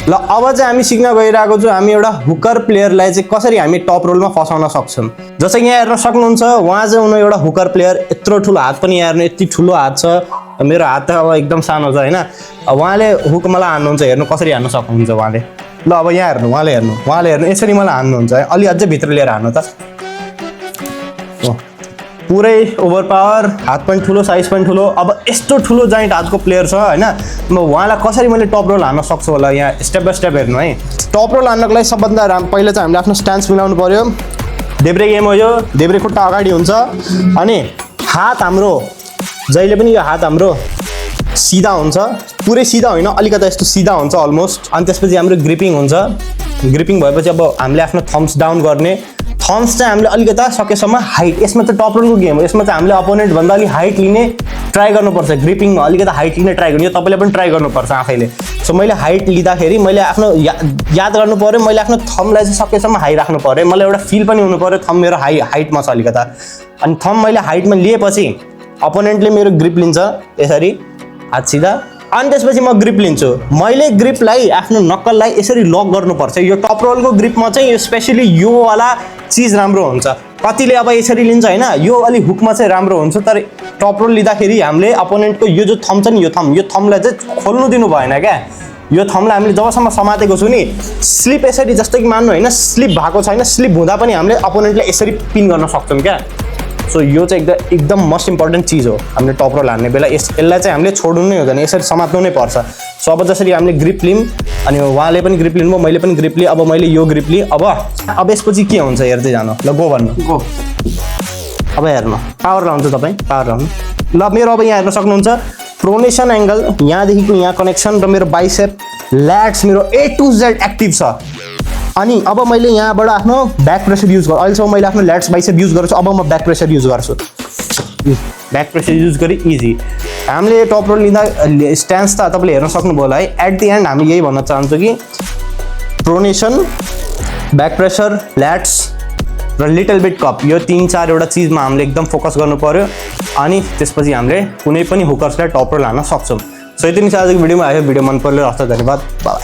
ल अब चाहिँ हामी सिक्न गइरहेको छौँ हामी एउटा हुकर प्लेयरलाई चाहिँ कसरी हामी टप रोलमा फसाउन सक्छौँ। जस्तै यहाँ हेर्न सक्नुहुन्छ उहाँ चाहिँ उनी एउटा हुकर प्लेयर, यत्रो ठुलो हात पनि यहाँ हेर्नु यति ठुलो हात छ, मेरो हात त अब एकदम सानो छ होइन। उहाँले हुक मलाई हान्नुहुन्छ, हेर्नु कसरी हान्न सक्नुहुन्छ उहाँले। ल अब यहाँ हेर्नु उहाँले हेर्नु यसरी मलाई हान्नुहुन्छ है, अलि अझै भित्र लिएर हान्नु त। पुरै ओभर पावर, हात पनि ठुलो, साइज पनि ठुलो। अब यस्तो ठुलो जाइन्ट हातको प्लेयर छ होइन, म उहाँलाई कसरी मैले टप रोल हान्न सक्छु होला। यहाँ स्टेप बाई स्टेप हेर्नु है। टप रोल हान्नको लागि सबभन्दा पहिला चाहिँ हामीले आफ्नो स्ट्यान्स मिलाउनु पर्यो। देब्रे गेम हो यो, देब्रे खुट्टा अगाडि हुन्छ अनि हात हाम्रो जहिले पनि यो हात हाम्रो सिधा हुन्छ, पुरै सिधा होइन अलिकति यस्तो सिधा हुन्छ अलमोस्ट। अनि त्यसपछि हाम्रो ग्रिपिङ हुन्छ। ग्रिपिङ भएपछि अब हामीले आफ्नो थम्स डाउन गर्ने। थम्स चाहिँ हामीले अलिकता सकेसम्म हाइट, यसमा चाहिँ टप रोलको गेम हो, यसमा चाहिँ हामीले अपोनेन्टभन्दा अलिक हाइट लिने ट्राई गर्नुपर्छ। ग्रिपिङमा अलिकता हाइट लिने ट्राई गर्ने, यो तपाईँले पनि ट्राई गर्नुपर्छ आफैले। सो मैले हाइट लिँदाखेरि मैले आफ्नो याद गर्नु पऱ्यो, मैले आफ्नो थम्बलाई चाहिँ सकेसम्म हाई राख्नु पऱ्यो। मलाई एउटा फिल पनि हुनु पऱ्यो थम्ब मेरो हाइटमा छ अलिकता। अनि थम्ब मैले हाइटमा लिएपछि अपोनेन्टले मेरो ग्रिप लिन्छ यसरी हात सिधा, अनि त्यसपछि म ग्रिप लिन्छु। मैले ग्रिपलाई आफ्नो नक्कललाई यसरी लक गर्नुपर्छ। यो टप रोलको ग्रिपमा चाहिँ स्पेसली यो वाला चिज राम्रो हुन्छ। कतिले अब यसरी लिन्छ होइन, यो अलिक हुकमा चाहिँ राम्रो हुन्छ, तर टप रोल लिँदाखेरि हामीले अपोनेन्टको यो जो थम्ब छ नि, यो थम्बलाई चाहिँ खोल्नु दिनु भएन क्या। यो थम्बलाई हामीले जबसम्म समातेको छु नि, स्लिप यसरी जस्तो कि मान्नु होइन, स्लिप भएको छैन, स्लिप हुँदा पनि हामीले अपोनेन्टलाई यसरी पिन गर्न सक्छौँ क्या। सो यो चाहिँ एकदम मोस्ट इम्पोर्टेन्ट चिज हो हामीले टप रोल हान्ने बेला। यसलाई चाहिँ हामीले छोड्नु नै हुँदैन, यसरी समात्नु नै पर्छ। सो अब जसरी हामीले ग्रिप लियौँ अनि उहाँले पनि ग्रिप लिनुभयो, मैले पनि ग्रिप लिएँ, अब मैले यो ग्रिप लिएँ। अब यसपछि के हुन्छ हेर्दै जानु। ल गो भन्नु, गो। अब हेर्नु पावर लाउँछु तपाईँ, पावर लाउनु। ल मेरो अब यहाँ हेर्न सक्नुहुन्छ प्रोनेसन एङ्गल, यहाँदेखिको यहाँ कनेक्सन र मेरो बाइसेप ल्याट्स मेरो A to Z एक्टिभ छ। अनि अब मैले यहाँबाट आफ्नो ब्याक प्रेसर युज गर्छु। अहिलेसम्म मैले आफ्नो ल्याट्स बाइसेप युज गर्छु, अब म ब्याक प्रेसर युज गर्छु। ब्याक प्रेसर युज गरी इजी। हामीले टप रोल लिँदा स्ट्यान्स त तपाईँले हेर्न सक्नुभयो होला है। एट द एन्ड हामी यही भन्न चाहन्छौँ कि प्रोनेसन, ब्याक प्रेसर, ल्याट्स र लिटल बिट कप, यो 3-4 चिजमा हामीले एकदम फोकस गर्नु पर्यो। अनि त्यसपछि हामीले कुनै पनि हुकर्सलाई टप रोल हान्न सक्छौँ। सो यति नै आजको भिडियोमा आयो। भिडियो मन पर्यो हस्त धन्यवाद, बाई।